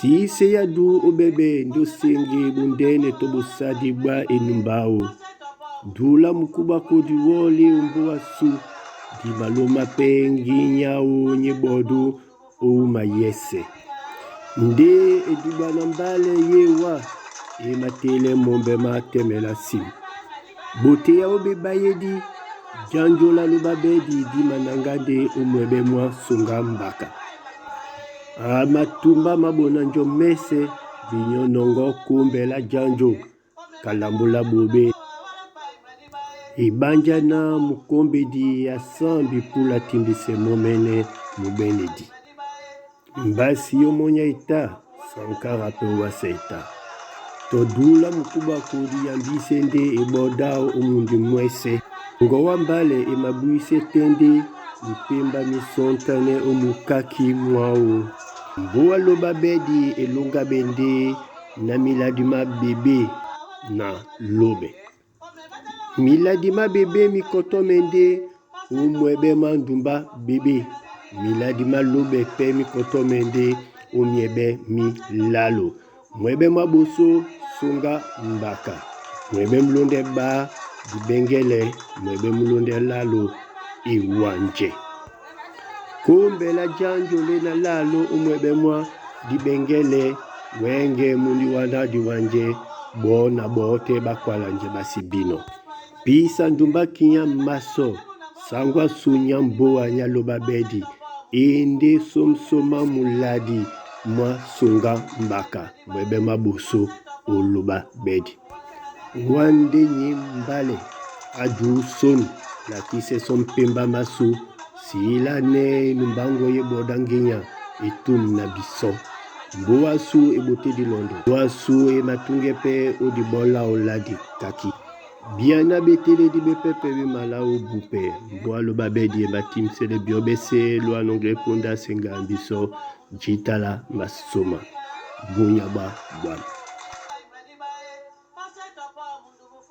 Siise ya du ubebe ndosengi bundene to busadi bwa enumba awu. Dula mukuba kudi woli umbuwa su di maluma pe nginyawu nyibodu umayese. Nde edubana mbale yewa ematele mombe ma temela nsima. Boteya obe bayedi djanjo la loba bedi di mananga nde umwebe mwa sunga mbaka. Amatumba mabona njo mese binyonongo kumbela djanjo kalambula bobe. Ebanjana mukombedi asambi pula timbise momene mubenedi. Mbasi yomonya eta sankara pe wasa eta. Todula mukuba kudi yambise nde ebodao omundi mwese. Ngowa mbale emabwise tende mpemba misontane omukaki mwao. Mboa loba bedi elonga bende na miladi ma bebe na lobe. Miladi ma bebe mikoto mende omwebe ma ndumba bebe. Miladi ma lobe pe mikoto mende omiebe milalo. Mwebe mwa boso songa mbaka. Mwebe mlonde ba dibengele mwebe mlonde lalo iwanje. Kumbela djanjo lena lalo umwebe mwa dibengele wenge mundi wana diwanje bo na bote bakwala nje basi bino. Pisa ndumba kinya maso sangwa sunya mboa nya loba bedi ende somsoma muladi mwa sunga mbaka mwebe maboso oloba bedi. Wande nyi mbale adu sonu lakise sompemba masu sila ne numbango ye boda nginya etum na biso. Mboa su ebote dilondo. Mboa su ematunge pe odibola oladi kaki. Biana betele di bepepe bimala obupe. Mboa loba bedi ematimsele biobese lwanongle punda senga biso jitala masoma. Bunyaba bwami.